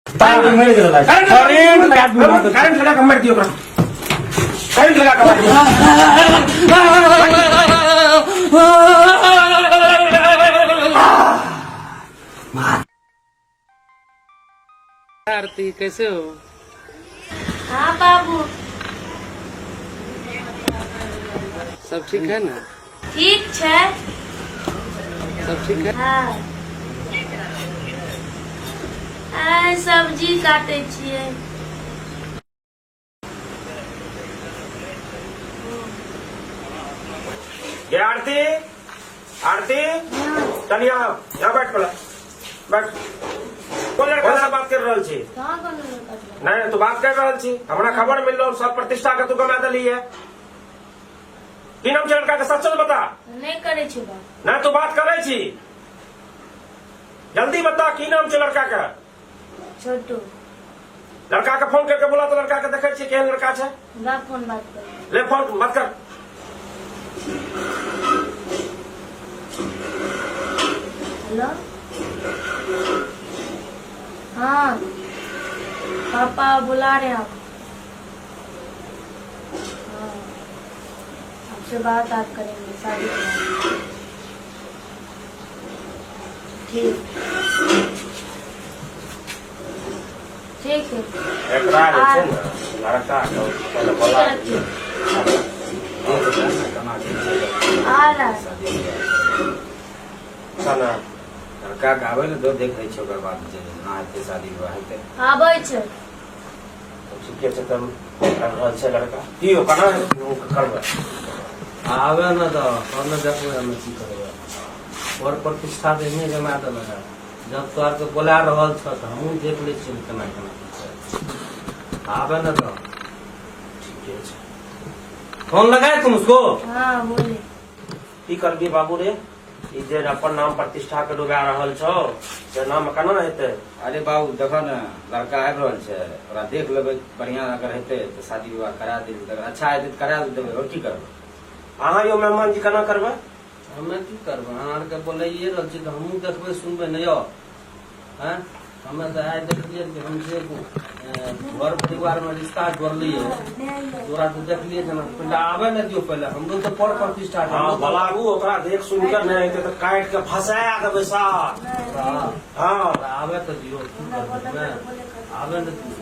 मरि गेल। करेंट लगा दियौ, करेंट लगा के मारि दियौ ओकरा, करेंट लगा के मारि दियौ। आरती, कैसे हो? हाँ बाबू। सब ठीक है ना? ठीक छै। सब ठीक है? हाँ, आइ सब्जी काटै छियै। गे आरती, आरती, चल यहाँ, यहाँ बैठ, पहले बैठ। कोन लड़का से बात कर रहल छी? कहाँ कोनो लड़का छै। नहीं, तू बात कर रहल छी, हमरा खबर मिललो, सब प्रतिष्ठा के तू गमा देली है। की नाम छै लड़का के? सच सच बता। नहि करै छी बात। नहीं, तू बात करै छी, जल्दी बता, की नाम छै लड़का के? छोटू। लड़का के फोन करके बोला तो लड़का के देखै छियै केहन लड़का छै। ला फोन, बात कर। ले फोन, बात कर। हेलो, हाँ पापा, बुला रहे हैं आपको। हाँ, आपसे बात आप करेंगे शादी के बारे में। ठीक, ठीक है। एकरा जे छै ने लड़का के पहिले बोला। रखिए। केना की छै। आ रहा है। खाना। लड़का के आबै लए दो, देख लै छियै, ओकर बाद जे ना हेतै शादी विवाह हेतै। आबै छै। ठीके छै, तब कर रहल छै लड़का की हो, केना करबै? आबे ने तऽ तब ने देखबै हमे की करबै। और प्रतिष्ठा तऽ एहने जमा देलक है। जब तोहर के बोला रहल छह तऽ हमहूँ देख लै छियै केना केना की छै। आबे ने तऽ। ठीके छै। फोन लगाए तुम उसको? हाँ, बोले। की करबी बाबू रे, ई जे अपन नाम प्रतिष्ठा के डुबा रहल छौ, से नाम केना हेतै? अरे बाबू, देखऽ ने, लड़का आबि रहल छै, ओकरा देख लेबै, बढ़िआँ अगर हेतै तऽ शादी विवाह करा देबै, अगर अच्छा हेतै तऽ करा देबै, आओर की करबै? अहाँ यौ मेहमान जी, केना करबै? हमे की करबै? अहाँ आरके बोलाइए रहल छी तऽ हमहूँ देखबै सुनबै ने यौ। आँय, हमे तऽ आइ देखलियै कि हम जे घर परिवारमे रिश्ता जोड़लियै, तोरा तऽ देखलियै जेना पहिले आबै ने दियौ, पहिले हमरो तऽ पर प्रतिष्ठा छै। हँ, बलाबू ओकरा, देख सुन के नहि हेतै तऽ काटि के फंसा देबै सार। हँ। आबै तऽ दियौ, की करबै, आबै ने दियौ।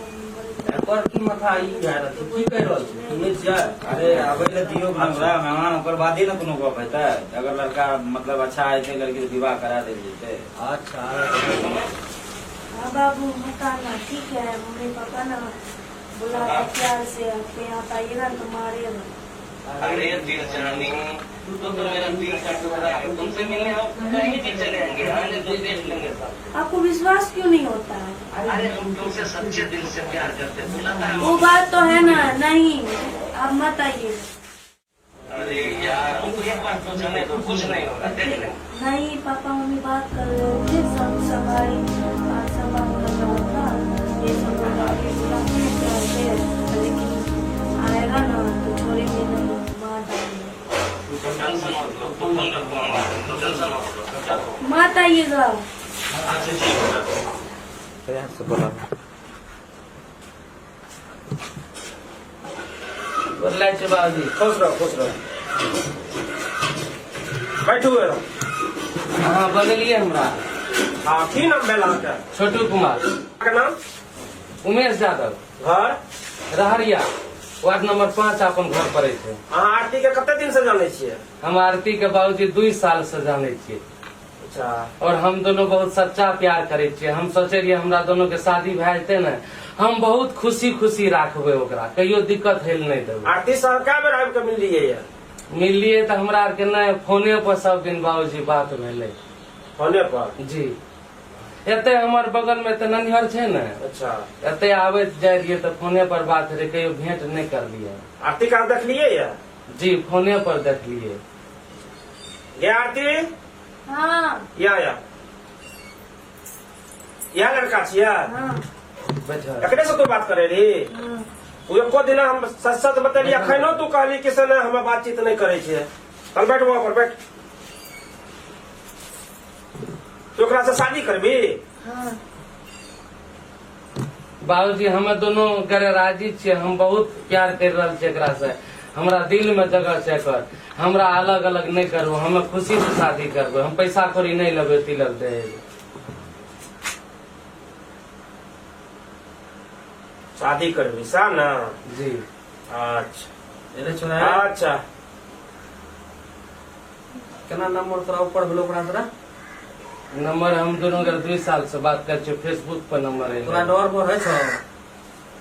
एकर की माथा ई भए रहल छै? की कहि रहल छै, सुनै छियै? अरे, आबै लए दियौ ने ओकरा मेहमान, ओकर बादे ने कोनो गप हेतै। अगर लड़का मतलब अच्छा हेतै लड़की से विवाह करा देल जेतै। अच्छा, आबै तऽ दियौ। हाँ बाबू, मत आना, ठीक है? मम्मी पापा ना बुला रहे प्यार से आपको, यहाँ पे आइएगा तो मारेगा। अरे दिल जानी, तू तो मेरा दिल का टुकड़ा है। तुमसे मिलने हम कहीं भी चले आएंगे, आने दो, देख लेंगे सब। आपको विश्वास क्यों नहीं होता है? अरे, हम तुमसे सच्चे दिल से प्यार करते हैं, बुलाता है। वो बात तो है ना। नहीं, आप मत आइए। अरे यार, हमको एक बार तो जाने दो, कुछ नहीं होगा, देख लेंगे। नहीं, पापा मम्मी बात कर रहे थे, सब सगाई और सब बात कर रहा था। ये सब बोला के बुलाते हैं प्यार से, लेकिन आएगा ना तो छोड़ेंगे नहीं, मार डालेंगे। टेंशन मत लो, तुम फोन रखो, हम आते हैं, तो टेंशन मत लो, चलो। मत आइएगा। अच्छा, ठीक है, रखो। से बोला। बोलै छै बाबूजी। खुश रहो, खुश रहो, बैठू। अहाँ बनेलियै हमरा? हँ, की नाम भेल अहाँके? छोटू कुमार। अहाँके नाम? उमेश यादव। घर? रहरिया, वार्ड नंबर 5 अपन घर पड़ै छै। अहाँ आरती के कते दिन से जानै छियै? हम आरती के बाबूजी 2 साल से जानै छियै। और हम दोनों बहुत सच्चा प्यार करै छियै। हम सोचै रहियै हमरा दोनों के शादी भए जेतै ने, हम बहुत खुशी खुशी राखबै ओकरा, कहियो दिक्कत हेल नहि देबै। आरती से अहाँ कए बेर आबि कऽ मिललियै ये? मिललियै तऽ हमरा आरके नहि, फोने पर सब दिन बाबूजी बात भेलै। फोने पर? जी, एते हमर बगल मे तऽ ननिहर छै ने। एते आबैत जाइ रहियै तऽ फोने पर बात रहै, कहियो भेंट नहि करलियै। आरती के अहाँ देखलियै ये? जी, फोने पर देखलियै। गे आरती। हाँ। या या, इएह लड़का छियै? हाँ। बैठल। एकरे से तू बात करे रही? हाँ। तू एको दिना, हम सच सच बतेलियै, अखनो तू कहली कि से नहि, हम बातचीत नहि करै छियै। चल बैठ, वहाँ पर बैठ। तू ओकरा से शादी करबी? हाँ। बाबूजी हमे दोनों करे राजी छियै, हम बहुत प्यार कर रहल छियै एकरा से, हमरा दिल में जगह छै एकर, हमरा अलग अलग नहीं करबो, हमे खुशी से शादी करबो, हम पैसा कौड़ी नहीं लेबै तिलक दहेज। शादी करबी सा ना? जी। अच्छा एले छोड़ा। अच्छा केना नंबर तोरा ऊपर भेलो ओकरा? तोरा नंबर हम दोनों के 2 साल से बात कर छियै, फेसबुक पर नंबर है। तोरा डर बढ़ै छौ,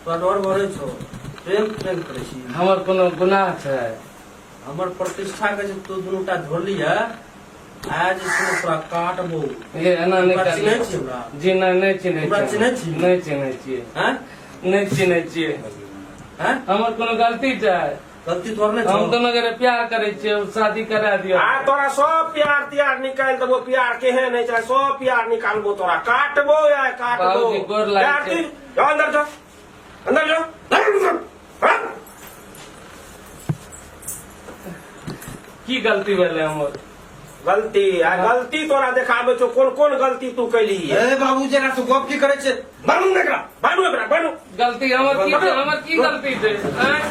तोरा डर बढ़ै छौ, प्रेम प्रेम करै छी। हमर कोनो गुनाह छै? हमर प्रतिष्ठा के जे तू दुनूटा धोली है, आज जे छै ने तोरा काटबो। ये एना नहि तोरा करियौ। चिन्है छी हमरा? जी नहि, नहि चिन्है हमरा छियै। चिन्है छी? नहि चिन्है छियै। हैं? नहि चिन्है छियै। हैं? हमर कोनो गलती छै? गलती तोहर नहि हम छौ। दोनों के प्यार करै छियै, शादी करा दियौ। आ तोरा सब प्यार त्यार निकालि देबो, प्यार केहन होइ छै सब प्यार निकालबो, तोरा काटबो या काटबो। बाबूजी, गोर लागै प्यार छै। दिन, जाओ अंदर जाओ, अंदर जाओ, अंदर जाओ। हाँ? की गलती भेलै हमर? गलती आ गलती तोरा देखाबै छौ, कोन कोन गलती तू कैली। ए बाबू, जेना तू गप की करै छै? बानू एकरा, बानू एकरा, बानू। गलती हमर की छै? हमर की गलती छै? आँय?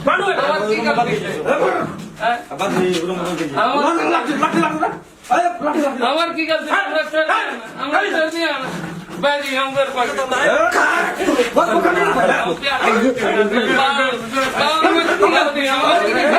बानू एकरा। हमर की गलती छै? आँय? हमर लाठी लाठी लाठी लाठी। हमर की गलती छै? हमरा छोड़ि दिअ ने, हमरा छोड़ि दिअ ने। बाजी, हम घर पर हम प्यार करै छियै। बाबू, हमर की गलती? हमर की गलती?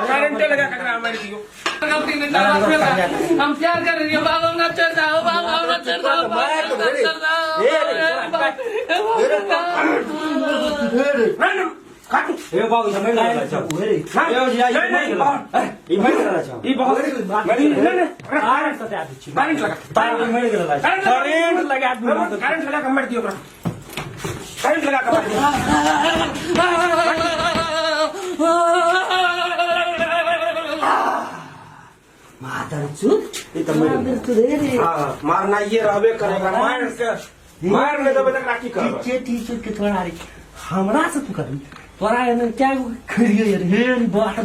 करंटे लगा ककरा मारि दियौ। हम प्यार कर रही बाबा, हमरा छोड़ दो बाबा, हमरा छोड़ दो बाबा, छोड़ दो। नहीं नहीं, काटू। हे बाबू, ई मरि गेल छौ। नहीं नहीं, ई मरि गेल छौ। ई बहुत नहीं नहीं, करंट लगा, ई मरि गेल छौ। करंट लगा, करंट लगा के मारि दियौ ओकरा, करंट लगा के मारि दियौ। ई तऽ मरि गेल। हाँ, मारना ये रहबे करेगा, मार के मार नहीं देबै तकरा की करबै? टी शर्ट के तोरा रे, हमरा से तू करबी? तोरा एहन क्या गो खड़िए रे हे रे बाट।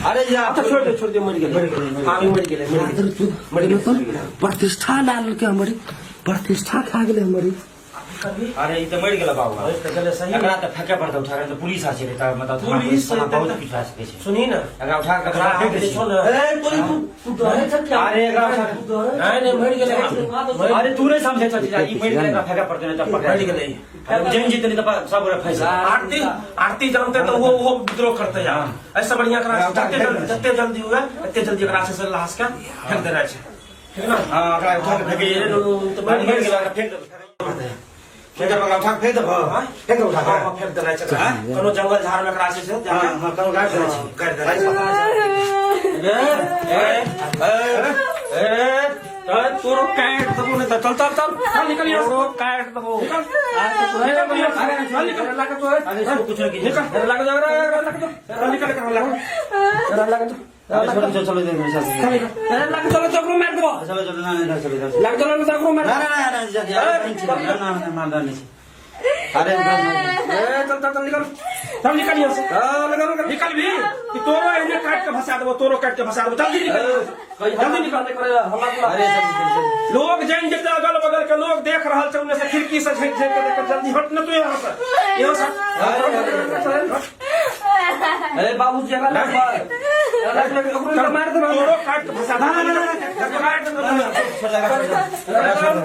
अरे यार, अच्छा छोड़ दे, छोड़ दे, मरि गेलै। हाँ, ई मरि गेलै, मरि गेलै, मरि गेलै। प्रतिष्ठा डाल के हमारी प्रतिष्ठा खा गेलै हमारी। अरे ई तऽ मरि गेल बाबू। एकरा तऽ फेके पड़तै उठा के, पुलिस आ छै तऽ मतलब पुलिस थाना एतै बहुत तऽ- किछु भए सकै छै। सुनी ना, एकरा उठा के एकरा फेंक दै जे छौ छियै। ने। ए तोरी, तू तू डरे छ क्या? अरे एकरा उठा तू डरे? नहीं नहीं, मरि गेलै। अरे तू नहि समझै छह, ई मरि गेलै, एकरा फेके पड़तै, नहि तऽ पकड़ा मरि गेलै। जैन जीतै नहि तऽ सब गोरा फँसि जेतै। आरती आरती जानते तो वो विद्रोह करते यार। ऐसा बढ़िया करा, जते जल्दी जते जल्दी हुए जते जल्दी एकरा से लाश के फेंक देना छै, ठीक ना? हाँ, एकरा उठा के फेंक ये तो मरि गेल, एकरा फेंक देबै, फेंक देबै, एकरा उठा के फेंक देबै, फेंक देबै उठा के। हाँ, फेंक देना छै एकरा। कोनो जंगल झाड़ में एकरा से जाके हाँ हाँ, कोनो गाछ देने छी। गाड़ि देना छै। ए ए ए, तोरो काट देबो, नहीं तो चल चल चल चल, निकल यहाँ से। तोरो काट देबो। निकल निकल निकल निकल, लगा तो है। अरे इसको कुछ नहीं कीजिए। निकल, लगा दो, लगा दो, निकल निकल, लगा लगा अरे छोड़ो, चलो चलो, इधर चलो। लगा, चलो चक्रो मार देबो। चलो चलो, ना ना, चलो इधर। लग चलो चक्रो मार। ना ना ना ना, जा जा, ना ना, मारना नहीं। अरे ना ना। ए चल चल चल, निकल चल, निकल यहाँ से, निकल निकल भी कि तोरो एने काट के फंसा देबो, तोरो काट के फंसा देबो। जल्दी निकल, जल्दी निकल। अरे सब सब। लोग जान जेते, अगल बगल के लोग देख रहल छै, उन्ने से खिड़की से झांकि झांकि के देख। जल्दी हट न तू यहाँ से, यहाँ से। अरे बाबूजी, एकरा लग ओकरो मार देबो। तोरो काट के फंसा देबो, काट देबो। छोड़, छोड़, छोड़।